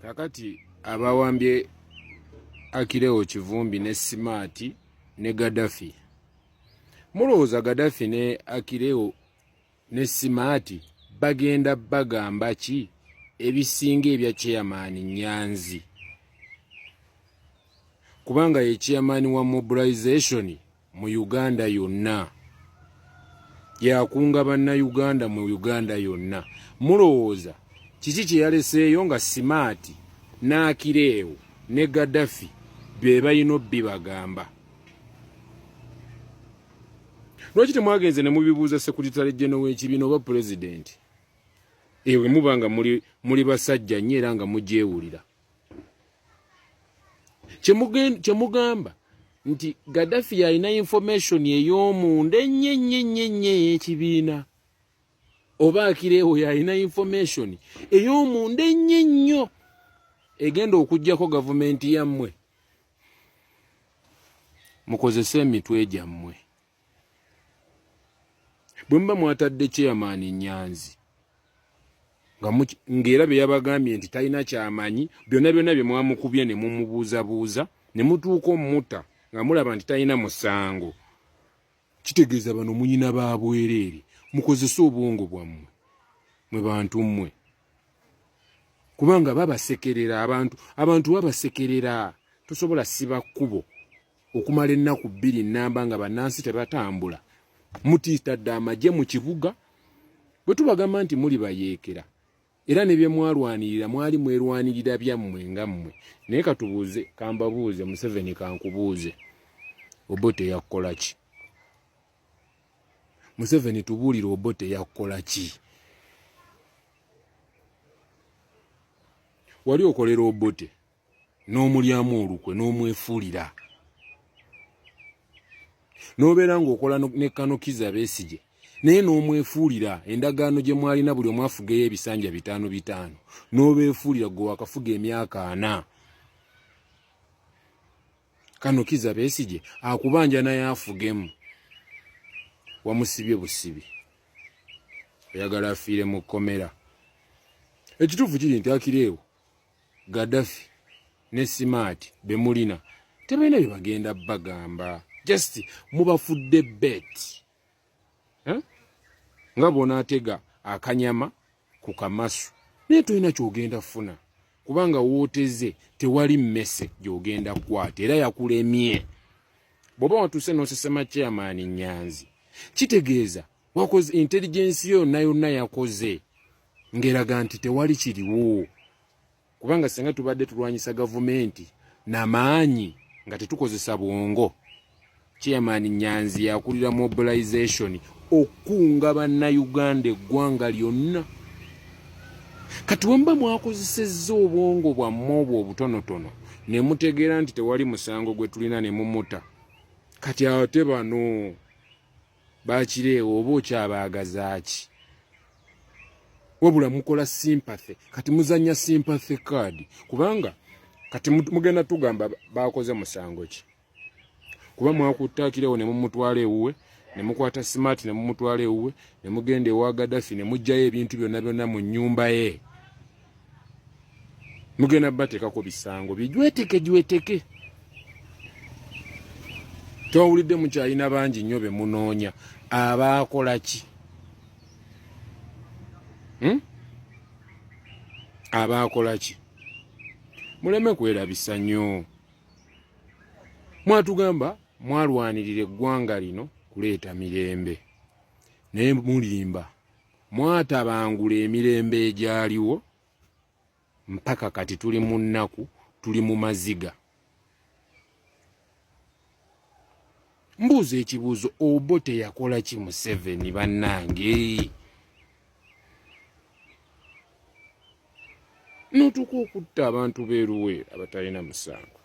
Kakati abawambye Akileo Kivumbi ne Simaati ne Gaddafi, mulowooza Gaddafi ne Akileo ne Simaati bagenda bagamba ki ebisinga ebya chairman Nyanzi? Kubanga ye chairman wa mobilization mu Uganda yonna, yakunga bannayuganda mu Uganda yonna. Mulowooza kiki kye yaleseeyo nga Simaati n'Akireewo ne Gaddafi be balina obbibagamba? Lwaki temwagenze ne mubibuuza sekuritale geno w'ekibiina oba pulezidenti? Ewe muba nga muli basajja nnyo era nga mugyewulira. Kyemugamba nti Gaddafi yalina information ey'omunda ennyo ennyo ennyo ennyo ey'ekibiina, oba Akireewo yalina information ey'omunda ennyo ennyo egenda okuggyako gavumenti yammwe. Mukozese emitwe gyammwe. Bwe muba mwatadde chairman Nyanzi ng'era bye yabagambye nti talina kyamanyi, byonna byonna bye mwamukubye ne mumubuuzabuuza ne mutuuka omutta nga mulaba nti talina musango, kitegeeza bano muyina ba bwereere. Mukozese obwongo bwammwe mwe bantu mmwe, kubanga babasekerera abantu, abantu babasekerera. Tosobola siba kkubo okumala ennaku bbiri nnamba nga bannansi tebatambula. Mutiitadde amagye mu kibuga. Bwe tubagamba nti muli bayeekera, era ne bye mwalwanirira mwali mwerwanirira byammwe nga mmwe. Naye katubuuze, kambabuuze, Museveni kankubuuze, Obote yakkola ki? Museveni tubuulire, Obote yakkola ki? Wali okolera Obote n'omulyamu olukwe n'omwefuulira n'obeera ng'okola ne Kano Kizza Besigye naye n'omwefuulira endagaano gye mwalina buli omu afugeyo ebisanja bitaano bitaano n'obeefuulira gwe wakafuga emyaka ana. Kano Kizza Besigye akubanja naye afugemu, wamusibye busibi, oyagala afiire mu kkomera. Ekituufu kiri nti Akireewo, Gaddafi ne Simaati be mulina tebalina bye bagenda bagamba, just mubafudde bet, eh? Nga bw'onaatega akanyama ku kamasu naye tolina ky'ogenda funa kubanga wooteze tewali mmese gy'ogenda kukwata era yakulemye. Bw'oba watuuse n'osesema chairman Nyanzi, kitegeeza wakoze intelligence yo yonna yonna yakoze ng'eraga nti tewali kiriwo, kubanga singa tubadde tulwanyisa gavumenti namaanyi nga tetukozesa bwongo, chairman Nyanzi yakulira mobilization okukunga bannayuganda eggwanga lyonna. Kati wemuba mwakozesezza obwongo bwammwe obwo obutonotono ne mutegeera nti tewali musango gwe tulina ne mumuta, kati ate bano bakireewo oba okyabaagazaaki? Wabula mukola sympathy, kati muzanya sympathy card, kubanga kati mugenda tugamba bakoze musango ki? Kuba mwakutta Akirewo ne mumutwala ewuwe, ne mukwata Smart ne mumutwala ewuwe, ne mugenda ewa Gaddafi ne muggyayo ebintu byonna byonna mu nnyumba ye. Mugenda bateekako bisango bijweteke jweteke. Twawulidde mukyalina bangi nnyo be munoonya, abaakola ki? Abaakola ki? Muleme kwerabisa nnyo. Mwatugamba mwalwanirira eggwanga lino kuleeta mirembe, naye mulimba. Mwatabangula emirembe egyaliwo mpaka kati tuli mu nnaku, tuli mu maziga. Mbuuza ekibuuzo, Obote yakola ki Museveni bannange? N'otuuka okutta abantu b'eruwe abatalina musango.